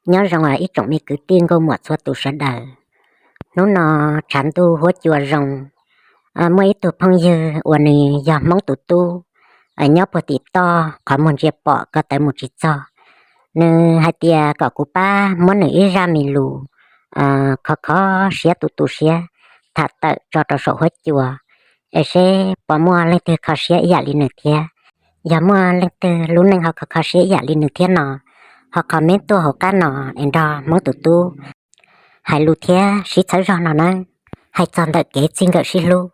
Nyob zoo ib tsoom me kwv tij nkauj muam txhua tus sawv daws. Hnub no tshav ntuj huab cua zoo, muaj ib tug phooj ywg uas nws yog Hmoob tus tub, nyob puag tim toj qhov muag ntsia pom ko taw mus tsis txog. Nws hais tias kom kuv pab muab nws ib zaj me lus kho kho siab tu tu siab tham tawm tso rau saum huab cua, es seb puas muaj leej twg kho siab ib yam li nws thiab. Yog muaj leej twg lub neej ho kho kho siab ib yam li nws thiab no, ho comment tuaj hauv qab no es nrog Hmoob tus tub hais lus thiab sib txhawb zog no nawb. Hais txog ntawm kev txij nkawm sib hlub,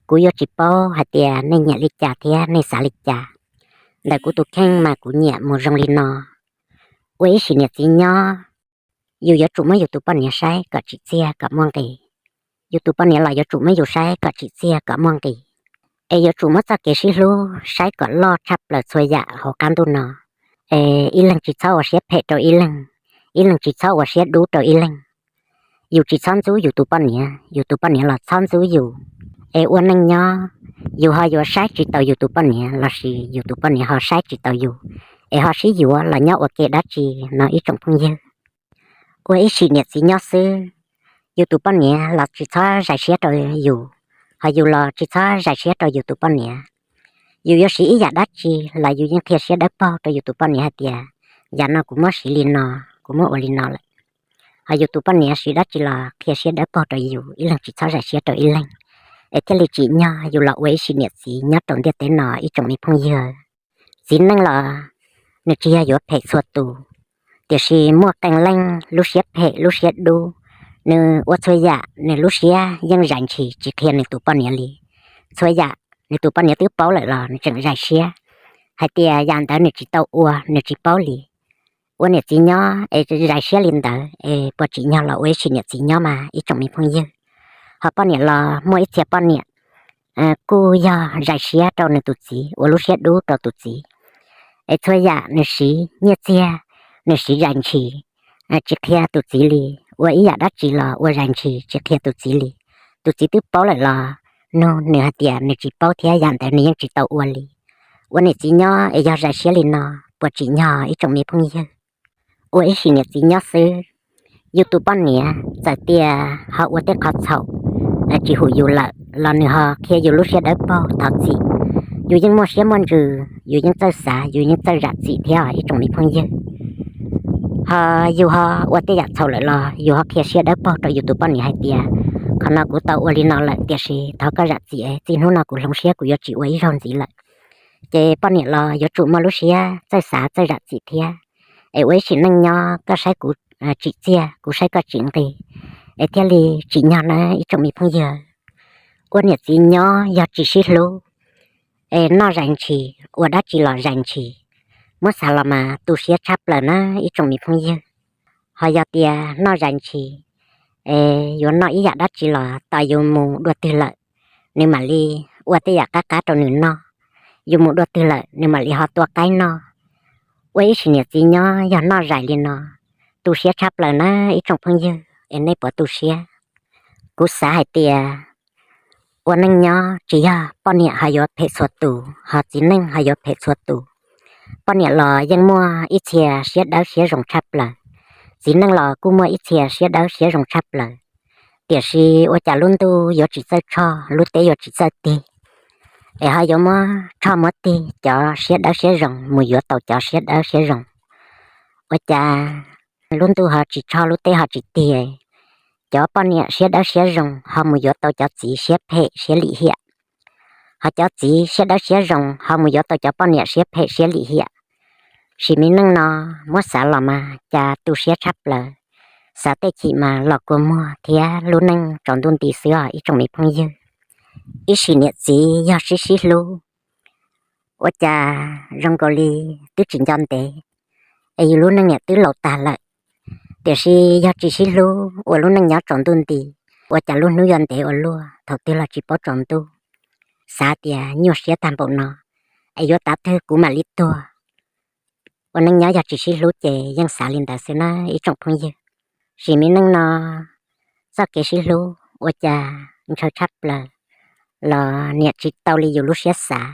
kuv yuav tsis paub hais tias nej nyiam li cas thiab nej xav li cas. Ntawm kuv tus kheej mas kuv nyiam mus zoo li no. Ua ib sim niam txiv nyob, yus yuav tsum muab yus tus poj niam saib kom tsim txiaj kom muaj nqis. Yus tus poj niam los yuav tsum muab yus saib kom tsim txiaj kom muaj nqis. Es yuav tsum muab txoj kev sib hlub saib kom loj tshaj plaws txhua yam hauv qab ntuj no. Es ib leeg tsis txhob ua siab phem rau ib leeg, ib leeg tsis txhob ua siab dub rau ib leeg. Yus tsis txhob ntxub yus tus poj niam, yus tus poj niam los txhob ntxub yus. Es ua neej nyob, yus ho yuav saib tsis taus yus tus poj niam lossis yus tus poj niam ho saib tsis taus yus, es ho sib yuav los nyob ua ke dab tsi no ib tsoom phooj ywg. Ua ib sim niam txiv nyob xwb, yus tus poj niam los tsis txhob zais siab rau yus, ho yus los tsis txhob zais siab rau yus tus poj niam. Yus yuav siv ib yam dab tsi los yus yeej qhia siab dawb paug rau yus tus poj niam hais tias, yam no kuv muab siv li no, kuv muab ua li no lawm. Ho yus tus poj niam siv dab tsi los qhia siab dawb paug rau yus, ib leeg tsis txhob zais siab rau ib leeg, es thiaj li tsim nyog yus los ua ib sim niam txiv nyob rau ntiaj teb no ib tsoom me phooj ywg. Txiv neej los nws tsis yog yuav phem txhua tus, tiam sis muaj qee leej lub siab phem lub siab dub, nws ua txhua yam nws lub siab yeej zais ntshis tsis qhia nws tus poj niam li. Txhua yam nws tus poj niam twb paub lawm los nws tseem zais siab hais tias yam ntawd nws tsis tau ua, nws tsis paub li. Ua niam txiv nyob es zais siab li ntawd es puas tsim nyog los ua ib sim niam txiv nyob mas ib tsoom me phooj ywg. Ho poj niam los muaj ib txhia poj niam kuj yog zais siab rau nws tus txiv, ua lub siab dub rau tus txiv. Es txhua yam nws siv nyiaj txiag, nws siv zais ntshis tsis qhia tus txiv li. Ua ib yam dab tsi los ua zais ntshis tsis qhia tus txiv li. Tus txiv twb paub lawm los nug nws hais tias nws tsis paub thiab yam ntawd nws yeej tsis tau ua li. Ua niam txiv nyob es yog zais siab li no, puas tsim nyog ib tsoom me phooj ywg? Ua ib sim niam txiv nyob xwb, yus tus poj niam txawm tias ho ua tej qhov txhaum tsis hum yus lawm los nws ho qhia yus lub siab dawb paug thov txim. Yus yeej muaj siab muaj ntsws, yus yeej txawj xav, yus yeej txawj zam txim thiab ib tsoom me phooj ywg. Ho yus ho ua tej yam txhaum lawm los yus ho qhia siab dawb paug rau yus tus poj niam hais tias, qhov no kuv tau ua li no lawm tiam sis thov koj zam txim, txij hnub no kuv hloov siab kuv yuav tsis ua ib zaug ntxiv lawm. Ces poj niam los yuav tsum muaj lub siab txawj xav txawj zam txim thiab. Es ua ib sim neej nyob koj saib kuv tsim txiaj, kuv saib koj tsim nqis, es thiaj li tsim nyog na ib tsoom me phooj ywg. Ua niam txiv nyob yog tsis sib hlub, es noj zais ntshis, ua dab tsi los zais ntshis, muab xav los mas tu siab tshaj plaws na ib tsoom me phooj ywg. Ho yog tias noj zais ntshis, es yuav noj ib yam dab tsi los tos yus mus dua twg lawm, nws mam li ua tej yam qab qab rau nws noj. Yus mus dua twg lawm nws mam li ho tua qaib noj. Ua ib sim niam txiv nyob yog noj zais li no, tu siab tshaj plaws na ib tsoom phooj ywg, es nej puas tu siab? Kuv xav hais tias ua neej nyob tsis yog poj niam ho yuav phem txhua tus, ho txiv neej ho yuav phem txhua tus. Poj niam los yeej muaj ib txhia siab dawb siab zoo tshaj plaws, txiv neej los kuj muaj ib txhia siab dawb siab zoo tshaj plaws. Tiam sis ua cas lub ntuj yuav tsis txawj tshoj, lub teb yuav tsis txawj tig, es ho yuav muab tshoj muab tig cov siab dawb siab zoo mus yuav tau cov siab dawb siab zoo. Ua cas lub ntuj ho tsis tshoj lub teb ho tsis tig, cov poj niam siab dawb siab zoo ho mus yuav tau cov txiv siab phem siab lim hiam, ho cov txiv siab dawb siab zoo ho mus yuav tau cov poj niam siab phem siab lim hiam. Sim me neej no muab xav los mas cas tu siab tshaj plaws, xav tej chim mas los kua muag thiab lub neej tsaus ntuj nti xwb os ib tsoom me phooj ywg. Ib sim niam txiv yog sib sib hlub, ua cas zoo nkaus li twb tsis nco ntev, es yus lub neej niam twb laus tag lawm. Tiam sis yog tsis sib hlub ua lub neej nyob tsaus ntuj nti, ua cas lub hnub yuav ntev ua luaj thaum twg los tsis paub tsaus ntuj. Xav tias nyuaj siab tag npaum no, es yuav tav twg kuv mam li tuag. Ua neej nyob yog tsis sib hlub ces yeej xav li ntawd xwb na ib tsoom phooj ywg. Sim me neej no txoj kev sib hlub ua cas ntshaw tshaj plaws, los niam tsis tau li yus lub siab xav.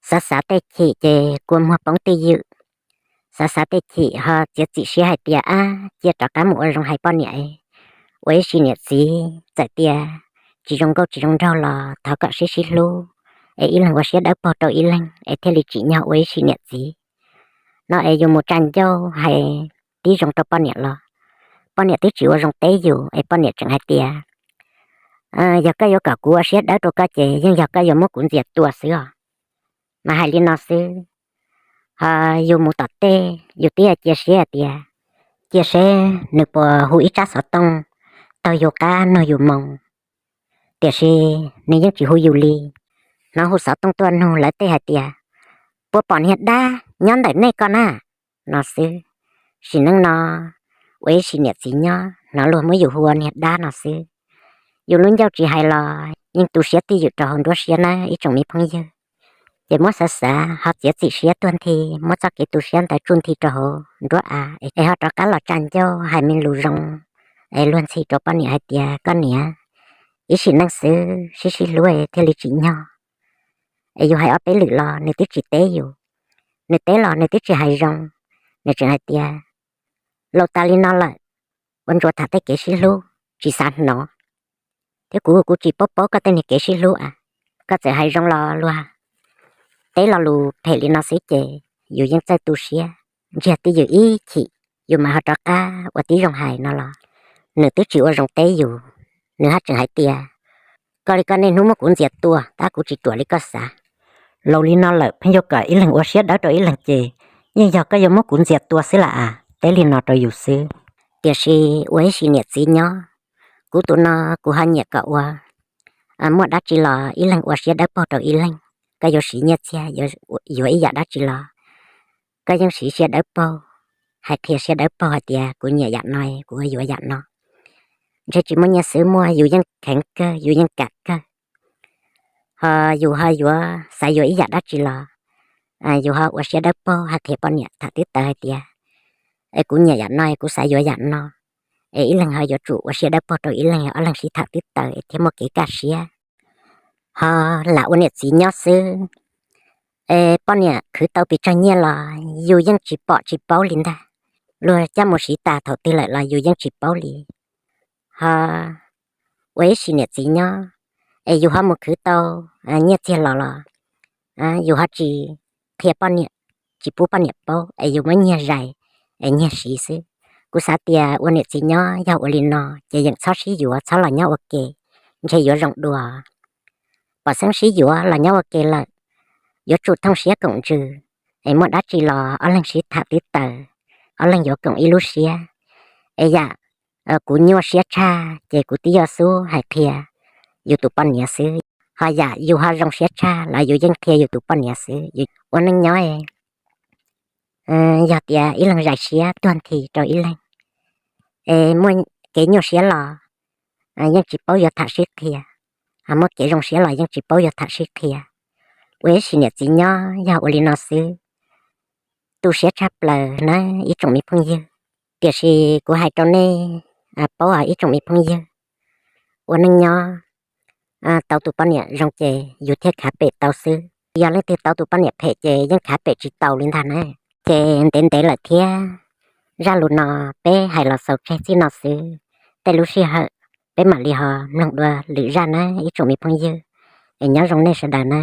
Xav xav tej chim ces kua muag poob twj ywm, tau xav tej chim ho txiav txim siab hais tias ab, cia rov qab mus ua zoo hais poj niam, ua ib sim niam txiv txawm tias tsis zoo nkauj tsis zoo nraug los thov kom sib sib hlub, es ib leeg ua siab dawb paug rau ib leeg es thiaj li tsim nyog ua ib sim niam txiv no. Es yus mus tsa ncauj hais tib zoo rau poj niam los poj niam twb tsis ua zoo teb yus, es poj niam tseem hais tias yog koj yuav kom kuv ua siab dawb rau koj ces yeej yog koj yuav muab kuv ntxias tua xwb os. Mas hais li no xwb, ho yus mus tom tej yus twb cia siab hais tias cia seb nws puas hu ib tsab xov tooj taug yus qab nug yus moo, tiam sis nws yeej tsis hu yus li. Hnov hu xov tooj tuaj nug lawv tej hais tias puas pom niag dab nyob ntawm nej ko na no xwb. Sim neej no ua ib sim niam txiv nyob hnov luag muab yus hu ua niag dab no xwb. Yus lub ncauj tsis hais los yeej tu siab twj ywm rau hauv nruab siab nawb ib tsoom me phooj ywg. Ces muab xav xav ho txiav txim siab tuag nthi, muab txoj kev tu siab ntawd tsuj nthi rau hauv nruab av es ho rov qab los tsa ncauj hais me lus zoo es luag ntxhi rau poj niam hais tias koj niam, ib sim neej xwb sib sib hlub thiaj li tsim nyog. Es yus hais ob peb lwm los nws twb tsis teb yus, nws teb los nws twb tsis hais zoo, nws tseem hais tias laus tas li no lawm, ua ntsuas tham tej kev sib hlub tsis xav hnov, thiab kuv kuv tsis paub paub koj tej niag kev sib hlub a. Koj txawm hais zoo los luag teb lo lus phem li no xwb ces yus yeej txawj tu siab ntsiag twj ywm ib chim, yus mam ho rov qab ua tib zoo hais no los nws twb tsis ua zoo teb yus, nws haj tseem hais tias koj li koj niaj hnub muab kuv ntxias tua tab kuv tsis ruam li koj xav. Laus li no lawm pheej yuav kom ib leeg ua siab dawb rau ib leeg ces yeej yog koj yuav muab kuv ntxias tua xwb lam as, teb li no rau yus xwb. Tiam sis ua ib sim niam txiv nyob, kuv tus no kuv ho nyiam kom ua, muaj dab tsi los ib leeg ua siab dawb paug rau ib leeg. Koj yuav siv nyiaj txiag, yuav ib yam dab tsi los koj yeej siv siab dawb paug, hais qhia siab dawb paug hais tias kuv nyiam yam no, kuv yuav yam no. Ntshe tsis muaj nyiaj xwb muaj, yus yeej kheev kawg, yus yeej kam kawg. Ho yus ho yuav xav yuav ib yam dab tsi los yus ho ua siab dawb paug hais qhia poj niam tham twb tawv hais tias es kuv nyiam yam no, kuv xav yuav yam no. Es ib leeg ho yuav tsum ua siab dawb paug rau ib leeg, ob leeg sib tham twb tawv es thiaj muaj kev kaj siab. Ho lam ua niam txiv nyob xwb, es poj niam khwv tau pes tsawg nyiaj los yus yeej tsis pom tsis paub li ntag. Luag coj mus siv tas thaum twg lawm los yus yeej tsis paub li. Ho ua ib sim niam txiv nyob, es yus ho mus khwv tau nyiaj txiag los los yus ho tsis qhia poj niam, tsis pub poj niam paub es yus muab nyiag zais es nyiag siv xwb. Kuv xav tias ua niam txiv nyob yog ua li no ces yeem txhob sib yuav, txhob los nyob ua ke, ntshe yuav zoo dua. Pom xeeb sib yuav los nyob ua ke lawm, yuav tsum thooj siab koom ntsws, es muaj dab tsi los ob leeg sib tham twb tawv, ob leeg yuav koom ib lub siab. Es yam kuv nyuaj siab tshaj ces kuv twb yuav xub hais qhia yus tus poj niam xwb. Ho yam yus ho zoo siab tshaj los yus yeej qhia yus tus poj niam xwb. Ua neej nyob yog tias ib leeg zais siab tuag nthi rau ib leeg, es muaj kev nyuaj siab los yeej tsis paub yuav tham sib qhia, ho muaj kev zoo siab los yeej tsis paub yuav tham sib qhia. Ua ib sim niam txiv nyob yog ua li no xwb, tu siab tshaj plaws na ib tsoom me phooj ywg. Tiam sis kuv hais rau nej paub os ib tsoom me phooj ywg, ua neej nyob tau tus poj niam zoo ces yus thiaj khav pem tau xwb. Yog leej twg tau tus poj niam phem ces yeej khav pem tsis tau li ntag na. Ces ntev ntev lawm thiab, zaj lus no peb hais los xaus tseg txij no xwb. Tej lub sij hawm peb mam li ho mloog dua lwm zaj na ib tsoom me phooj ywg, es nyob zoo nej sawv daws na.